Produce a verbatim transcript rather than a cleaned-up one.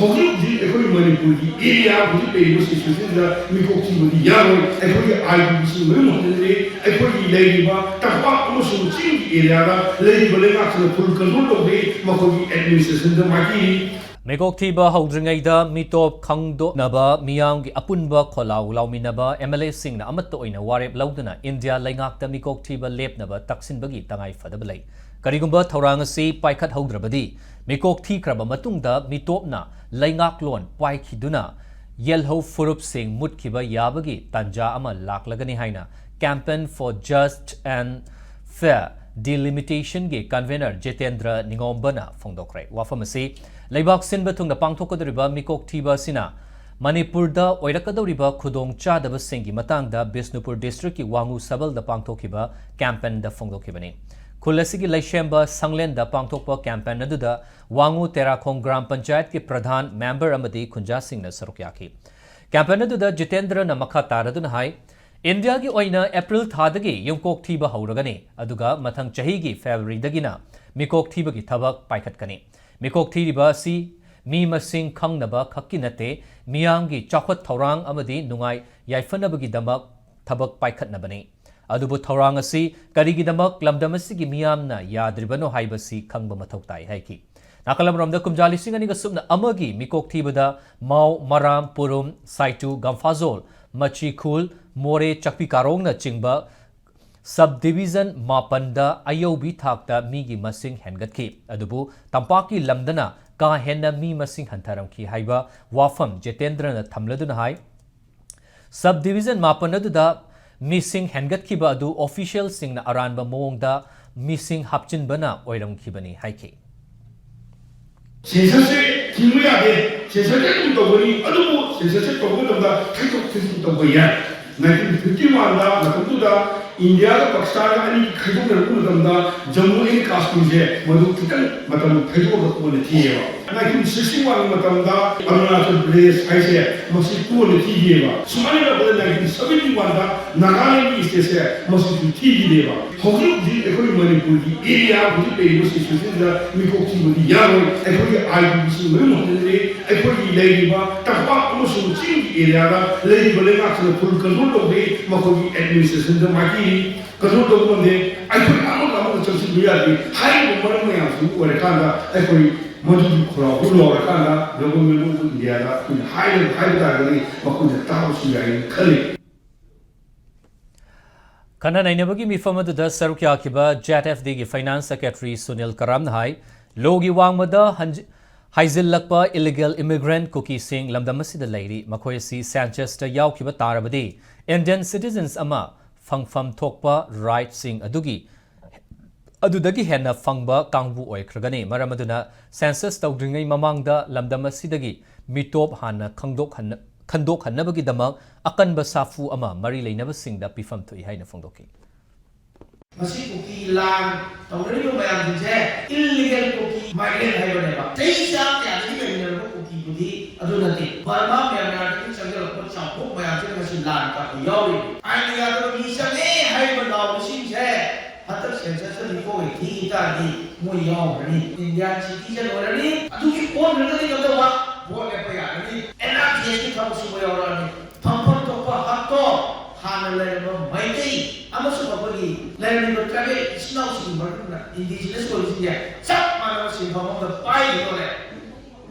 ꯍꯧꯖꯤꯛ ꯍꯧꯖꯤꯛ ꯑꯩꯈꯣꯏ ꯃꯅꯤꯄꯨꯔꯒꯤ ꯑꯦꯔꯤꯌꯥ ꯍꯧꯖꯤꯛ ꯂꯩꯔꯤꯕ ꯁꯤꯆꯨꯋꯦꯁꯟꯗ ꯃꯤꯀꯣꯛ ꯊꯤꯕꯗꯤ ꯌꯥꯔꯣꯏ꯫ ꯑꯩꯈꯣꯏꯒꯤ ꯑꯥꯏ ꯗꯤ ꯕꯤꯁꯤꯡ ꯂꯣꯏꯅ ꯍꯟꯖꯤꯟꯈ꯭ꯔꯦ꯫ ꯑꯩꯈꯣꯏꯒꯤ ꯂꯩꯔꯤꯕ ꯇꯝꯄꯥꯛ ꯑꯃꯁꯨꯡ ꯆꯤꯡꯒꯤ ꯑꯦꯔꯤꯌꯥꯗ ꯂꯩꯔꯤꯕ ꯂꯩꯉꯥꯛꯁꯤꯅ ꯐꯨꯜ ꯀꯟꯇ꯭ꯔꯣꯜ ꯇꯧꯔꯦ꯫ ꯃꯈꯣꯏꯒꯤ ꯑꯦꯗꯃꯤꯅꯤꯁꯇ꯭ꯔꯦꯁꯟꯗ ꯃꯥꯏꯊꯤꯔꯤ꯫ ꯃꯤꯀꯣꯛ ꯊꯤꯕ ꯍꯧꯗ꯭ꯔꯤꯉꯩꯗ ꯃꯤꯇꯣꯞ ꯈꯪꯗꯣꯛꯅꯕ ꯃꯤꯌꯥꯝꯒꯤ ꯑꯄꯨꯟꯕ ꯈꯣꯜꯂꯥꯎ ꯂꯥꯎꯃꯤꯟꯅꯕ ꯑꯦꯝ ꯑꯦꯜ ꯑꯦꯁꯤꯡꯅ ꯑꯃꯠꯇ ꯑꯣꯏꯅ ꯋꯥꯔꯦꯞ ꯂꯧꯗꯨꯅ ꯏꯟꯗꯤꯌꯥ ꯂꯩꯉꯥꯛꯇ ꯃꯤꯀꯣꯛ ꯊꯤꯕ ꯂꯦꯞꯅꯕ ꯇꯛꯁꯤꯟꯕꯒꯤ ꯇꯉꯥꯏ ꯐꯗꯕ ꯂꯩ꯫ ꯀꯔꯤꯒꯨꯝꯕ ꯊꯧꯔꯥꯡ ꯑꯁꯤ ꯄꯥꯏꯈꯠꯍꯧꯗ꯭ꯔꯕꯗꯤ ꯃꯤꯀꯣꯛ ꯊꯤꯈ꯭ꯔꯕ ꯃꯇꯨꯡꯗ ꯃꯤꯇꯣꯞꯅ ꯂꯩꯉꯥꯛꯂꯣꯟ ꯄꯥꯏꯈꯤꯗꯨꯅ ꯌꯦꯜꯍꯧ ꯐꯨꯔꯨꯞꯁꯤꯡ ꯃꯨꯠꯈꯤꯕ ꯌꯥꯕꯒꯤ ꯇꯥꯟꯖꯥ ꯑꯃ ꯂꯥꯛꯂꯒꯅꯤ ꯍꯥꯏꯅ Campaign for Just and Fair Delimitationꯒꯤ convener Jitendra ꯅꯤꯉꯣꯝꯕꯅ ꯐꯣꯡꯗꯣꯛꯈ꯭ꯔꯦ꯫ ꯋꯥꯐꯝ ꯑꯁꯤ ꯂꯩꯕꯥꯛ ꯁꯤꯟꯕ ꯊꯨꯡꯅ ꯄꯥꯡꯊꯣꯛꯀꯗꯧꯔꯤꯕ ꯃꯤꯀꯣꯛ ꯊꯤꯕ ꯑꯁꯤꯅ ꯃꯅꯤꯄꯨꯔꯗ ꯑꯣꯏꯔꯛꯀꯗꯧꯔꯤꯕ ꯈꯨꯗꯣꯡꯆꯥꯗꯕꯁꯤꯡꯒꯤ ꯃꯇꯥꯡꯗ ꯕꯤꯁꯅꯨꯄꯨꯔ ꯗꯤꯁꯇ꯭ꯔꯤꯛꯀꯤ ꯋꯥꯉꯨ ꯁꯕꯜꯗ ꯄꯥꯡꯊꯣꯛꯈꯤꯕ campaignꯗ ꯐꯣꯡꯗꯣꯛꯈꯤꯕꯅꯤ꯫ ꯈꯨꯜ ꯑꯁꯤꯒꯤ ꯂꯩꯁꯦꯝꯕ ꯁꯪꯂꯦꯟꯗ ꯄꯥꯡꯊꯣꯛꯄ campaign ꯑꯗꯨꯗ ꯋꯥꯉꯨ ꯇꯦꯔꯥꯈꯣꯡ ꯒ꯭ꯔꯥꯝ ꯄꯟꯆꯥꯌꯠꯀꯤ ꯄ꯭ꯔꯙꯥꯟ, member ꯑꯃꯗꯤ ꯈꯨꯟꯖꯥꯁꯤꯡꯅ ꯁꯔꯨꯛ ꯌꯥꯈꯤ꯫ Campaign ꯑꯗꯨꯗ ꯖꯤꯇꯦꯟꯗ꯭ꯔꯅ ꯃꯈꯥ ꯇꯥꯔꯗꯨꯅ ꯍꯥꯏ, ꯏꯟꯗꯤꯌꯥꯒꯤ ꯑꯣꯏꯅ ꯑꯦꯄ꯭ꯔꯤꯜ ꯊꯥꯗꯒꯤ ꯌꯨꯝꯀꯣꯛ ꯊꯤꯕ ꯍꯧꯔꯒꯅꯤ, ꯑꯗꯨꯒ ꯃꯊꯪ ꯆꯍꯤꯒꯤ ꯐꯦꯕ꯭ꯔꯨꯋꯥꯔꯤꯗꯒꯤꯅ ꯃꯤꯀꯣꯛ ꯊꯤꯕꯒꯤ ꯊꯕꯛ ꯄꯥꯏꯈꯠꯀꯅꯤ꯫ ꯃꯤꯀꯣꯛ ꯊꯤꯔꯤꯕ ꯑꯁꯤ ꯃꯤ ꯃꯁꯤꯡ ꯈꯪꯅꯕ ꯈꯛꯀꯤ ꯅꯠꯇꯦ, ꯃꯤꯌꯥꯝꯒꯤ ꯆꯥꯎꯈꯠ ꯊꯧꯔꯥꯡ ꯑꯃꯗꯤ ꯅꯨꯡꯉꯥꯏ ꯌꯥꯏꯐꯅꯕꯒꯤꯗꯃꯛ ꯊꯕꯛ ꯄꯥꯏꯈꯠꯅꯕꯅꯤ꯫ ꯑꯗꯨꯕꯨ ꯊꯧꯔꯥꯡ ꯑꯁꯤ ꯀꯔꯤꯒꯤꯗꯃꯛ ꯂꯝꯗꯝ ꯑꯁꯤꯒꯤ ꯃꯤꯌꯥꯝꯅ ꯌꯥꯗ꯭ꯔꯤꯕꯅꯣ ꯍꯥꯏꯕꯁꯤ ꯈꯪꯕ ꯃꯊꯧ ꯇꯥꯏ ꯍꯥꯏꯈꯤ꯫ ꯅꯥꯀꯜ ꯑꯃꯔꯣꯝꯗ ꯀꯨꯝꯖꯥ ꯂꯤꯁꯤꯡ ꯑꯅꯤꯒ ꯁꯨꯞꯅ ꯑꯃꯒꯤ ꯃꯤꯀꯣꯛ ꯊꯤꯕꯗ ꯃꯥꯎ, ꯃꯔꯥꯝ, ꯄꯨꯔꯨꯝ, ꯁꯥꯏꯇꯨ, ꯒꯝꯐꯥꯖꯣꯜ, ꯃꯆꯤꯈꯨꯜ, ꯃꯣꯔꯦ, ꯆꯥꯛꯄꯤ ꯀꯥꯔꯣꯡꯅ ꯆꯤꯡꯕ sub division ꯃꯥꯄꯟꯗ ꯑꯌꯧꯕꯤ ꯊꯥꯛꯇ ꯃꯤꯒꯤ ꯃꯁꯤꯡ ꯍꯦꯟꯒꯠꯈꯤ꯫ ꯑꯗꯨꯕꯨ ꯇꯝꯄꯥꯛꯀꯤ ꯂꯝꯗꯅ ꯀꯥ ꯍꯦꯟꯅ ꯃꯤ ꯃꯁꯤꯡ ꯍꯟꯊꯔꯝꯈꯤ ꯍꯥꯏꯕ ꯋꯥꯐꯝ ꯖꯤꯇꯦꯟꯗ꯭ꯔꯅ ꯊꯝꯂꯗꯨꯅ ꯍꯥꯏ, sub division ꯃꯥꯄꯟ ꯑꯗꯨꯗ ꯃꯤꯁꯤꯡ ꯍꯦꯟꯒꯠꯈꯤꯕ ꯑꯗꯨ officialꯁꯤꯡꯅ ꯑꯔꯥꯟꯕ ꯃꯑꯣꯡꯗ ꯃꯤꯁꯤꯡ ꯍꯥꯞꯆꯤꯟꯕꯅ ꯑꯣꯏꯔꯝꯈꯤꯕꯅꯤ ꯍꯥꯏꯈꯤ꯫ ꯁꯦꯟꯁꯁꯁꯦ ꯊꯤꯡꯕ ꯌꯥꯗꯦ, ꯁꯦꯟꯁꯁꯁꯦ ꯑꯗꯨꯝ ꯇꯧꯒꯅꯤ, ꯑꯗꯨꯕꯨ ꯁꯦꯟꯁꯁꯁꯦ ꯇꯧꯕ ꯃꯇꯝꯗ ꯊꯩꯗꯣꯛ ꯊꯩꯖꯤꯟ ꯇꯧꯕ ꯌꯥꯏ꯫ ꯅꯥꯏꯟꯇꯤꯟ ꯐꯤꯐꯇꯤ ꯋꯥꯟꯗ ꯃꯇꯝꯗꯨꯗ ꯏꯟꯗꯤꯌꯥꯒ ꯄꯥꯀꯤꯁꯇꯥꯟꯒ ꯑꯅꯤ ꯈꯥꯏꯗꯣꯛꯅꯔꯛꯄ ꯃꯇꯝꯗ ꯖꯝꯃꯨ ꯑꯦꯟ ꯀꯥꯁꯃꯤꯔꯁꯦ ꯃꯗꯨ ꯈꯤꯇꯪ ꯃꯇꯝ ꯊꯩꯗꯣꯛꯑꯒ ꯀꯣꯟꯅ ꯊꯤꯌꯦꯕ꯫ ꯅꯥꯏꯟꯇꯤꯟ ꯁꯤꯛꯁꯇꯤ ꯋꯥꯟꯒꯤ ꯃꯇꯝꯗ ꯑꯔꯨꯅꯥꯆꯜ ꯄ꯭ꯔꯗꯦꯁ ꯍꯥꯏꯁꯦ ꯃꯁꯤ ꯀꯣꯟꯅ ꯊꯤꯈꯤꯑꯕ꯫ ꯁꯨꯃꯥꯏꯅ ꯇꯧꯕꯗ ꯅꯥꯏꯟꯇꯤꯟ ꯁꯕꯦꯟꯇꯤ ꯋꯥꯟꯗ ꯅꯥꯒꯥꯂꯦꯟꯒꯤ ꯁ꯭ꯇꯦꯠꯁꯦ ꯃꯁꯤꯁꯨ ꯊꯤꯈꯤꯗꯦꯕ꯫ ꯍꯧꯖꯤꯛ ꯍꯧꯖꯤꯛ ꯑꯩꯈꯣꯏ ꯃꯅꯤꯄꯨꯔꯒꯤ ꯑꯦꯔꯤꯌꯥ ꯍꯧꯖꯤꯛ ꯂꯩꯔꯤꯕ ꯁꯤꯆꯨꯋꯦꯁꯟꯁꯤꯗ ꯃꯤꯀꯣꯛ ꯊꯤꯕꯗꯤ ꯌꯥꯔꯣꯏ꯫ ꯑꯩꯈꯣꯏꯒꯤ ꯑꯥꯏ ꯗꯤ ꯕꯤꯁꯤꯡ ꯂꯣꯏꯅ ꯍꯟꯖꯤꯟꯈ꯭ꯔꯦ꯫ ꯂꯩꯔꯤꯕ ꯇꯝꯄꯥꯛ ꯑꯃꯁꯨꯡ ꯆꯤꯡꯒꯤ ꯑꯦꯔꯤꯌꯥꯗ ꯂꯩꯔꯤꯕ ꯂꯩꯉꯥꯛꯁꯤꯅ ꯐꯨꯜ ꯀꯟꯇ꯭ꯔꯣꯜ ꯇꯧꯗꯦ, ꯃꯈꯣꯏꯒꯤ ꯑꯦꯗꯃꯤꯅꯤꯁꯇ꯭ꯔꯦꯁꯟꯗ ꯃꯥꯏꯊꯤꯔꯤ, ꯀꯟꯇ꯭ꯔꯣꯜ ꯇꯧꯕ ꯉꯝꯗꯦ꯫ ꯑꯩꯈꯣꯏ ꯑꯃꯒ ꯑꯃꯒ ꯆꯪꯁꯤꯟꯕ ꯌꯥꯗꯦ꯫ ꯍꯥꯏꯔꯤꯕ ꯃꯔꯝ ꯃꯌꯥꯝꯁꯤ ꯑꯣꯏꯔꯀꯥꯟꯗ ꯑꯩꯈꯣꯏ ꯃꯗꯨꯒꯤ ꯈꯣꯜꯂꯥꯎꯗꯨ ꯂꯥꯎꯔꯀꯥꯟꯗ Government of India ꯗ ꯑꯩꯈꯣꯏꯅ ꯍꯥꯏꯔꯤꯕ ꯍꯥꯏꯕ ꯇꯥꯔꯒꯗꯤ ꯃꯈꯣꯏꯅ ꯇꯥꯕꯁꯨ ꯌꯥꯏꯅ ꯈꯜꯂꯤ꯫ ꯈꯟꯅ ꯅꯩꯅꯕꯒꯤ ꯃꯤꯐꯝ ꯑꯗꯨꯗ ꯁꯔꯨꯛ ꯌꯥꯈꯤꯕ Z F D ꯒꯤ Finance Secretary ꯁꯨꯅꯤꯜ ꯀꯔꯥꯝꯅ ꯍꯥꯏ, ꯂꯣꯒꯤ ꯋꯥꯡꯃꯗ ꯍꯟꯖ-, ꯍꯥꯏꯖꯤꯜꯂꯛꯄ illegal immigrant ꯀꯨꯀꯤꯁꯤꯡ ꯂꯝꯗꯝ ꯑꯁꯤꯗ ꯂꯩꯔꯤ꯫ ꯃꯈꯣꯏ ꯑꯁꯤ ꯁꯦꯟꯁꯁꯇ ꯌꯥꯎꯈꯤꯕ ꯇꯥꯔꯕꯗꯤ Indian citizens ꯑꯃ ꯐꯪꯐꯝ ꯊꯣꯛꯄ rightꯁꯤꯡ ꯑꯗꯨꯒꯤ ꯑꯗꯨꯗꯒꯤ ꯍꯦꯟꯅ ꯐꯪꯕ ꯀꯥꯡꯕꯨ ꯑꯣꯏꯈ꯭ꯔꯒꯅꯤ꯫ ꯃꯔꯝ ꯑꯗꯨꯅ ꯁꯦꯟꯁꯁ ꯇꯧꯗ꯭ꯔꯤꯉꯩ ꯃꯃꯥꯡꯗ ꯂꯝꯗꯝ ꯑꯁꯤꯗꯒꯤ ꯃꯤꯇꯣꯞ ꯍꯥꯟꯅ ꯈꯪꯗꯣꯛꯍꯟꯅ-, ꯈꯟꯗꯣꯛꯍꯟꯅꯕꯒꯤꯗꯃꯛ ꯑꯀꯟꯕ ꯁꯥꯐꯨ ꯑꯃ ꯃꯔꯤ ꯂꯩꯅꯕꯁꯤꯡꯗ ꯄꯤꯐꯝ ꯊꯣꯛꯏ ꯍꯥꯏꯅ ꯐꯣꯡꯗꯣꯛꯈꯤ꯫ ꯃꯁꯤ ꯀꯨꯀꯤ ꯂꯥꯟ ꯇꯧꯅꯔꯤꯕ ꯃꯌꯥꯝꯁꯤꯡꯁꯦ illegal ꯀꯨꯀꯤ migrant ꯍꯥꯏꯕꯅꯦꯕ꯫ ꯆꯍꯤ ꯆꯥꯝ ꯀꯌꯥꯗꯒꯤ ꯂꯩꯃꯤꯟꯅꯔꯕ ꯀꯨꯀꯤꯕꯨꯗꯤ ꯑꯗꯨ ꯅꯠꯇꯦ꯫ ꯕꯔꯃꯥ ꯃ꯭ꯌꯥꯟꯃꯥꯔꯗꯒꯤ ꯆꯪꯁꯤꯜꯂꯛꯄ ꯆꯥꯎꯊꯣꯛ ꯃꯌꯥꯝꯁꯤꯅ ꯃꯁꯤ ꯂꯥꯟ ꯇꯧꯕ ꯌꯥꯎꯔꯤꯕꯅꯤ꯫ ꯑꯥꯏꯟ ꯌꯥꯗꯕ ꯃꯤ ꯆꯪꯉꯦ ꯍꯥꯏꯔꯤꯕ ꯂꯥꯎꯔꯤꯁꯤꯡꯁꯦ ꯍꯟꯗꯛ ꯁꯦꯟꯁꯁꯇ ꯃꯤꯀꯣꯛ ꯑꯣꯏꯅ ꯊꯤꯈꯤ ꯇꯥꯔꯗꯤ ꯃꯣꯏ ꯌꯥꯎꯈ꯭ꯔꯅꯤ꯫ Indian citizen ꯑꯣꯏꯔꯅꯤ꯫ ꯑꯗꯨꯒꯤ ꯑꯣꯟꯈ꯭ꯔꯒꯗꯤ ꯀꯝꯗꯧꯕ? ꯚꯣꯠ ꯂꯦꯞꯄ ꯌꯥꯔꯅꯤ꯫ N R G S ꯀꯤ ꯊꯕꯛ ꯁꯨꯕ ꯌꯥꯎꯔꯛꯑꯅꯤ꯫ ꯐꯪꯐꯝ ꯊꯣꯛꯄ ꯍꯛꯇꯣ ꯍꯥꯟꯅ ꯂꯩꯔꯝꯕ ꯃꯩꯇꯩ ꯑꯃꯁꯨꯡ ꯑꯩꯈꯣꯏꯒꯤ ꯂꯩꯔꯝꯃꯤꯕ tribal ꯏꯆꯤꯟ ꯏꯅꯥꯎꯁꯤꯡꯒꯤ ꯃꯔꯛꯇ indigenous ꯑꯣꯏꯕꯁꯤꯡꯁꯦ ꯆꯞ ꯃꯥꯟꯅꯕ ꯁꯤꯟꯐꯝ ꯑꯃꯗ ꯄꯥꯏꯒꯗꯧꯔꯦ꯫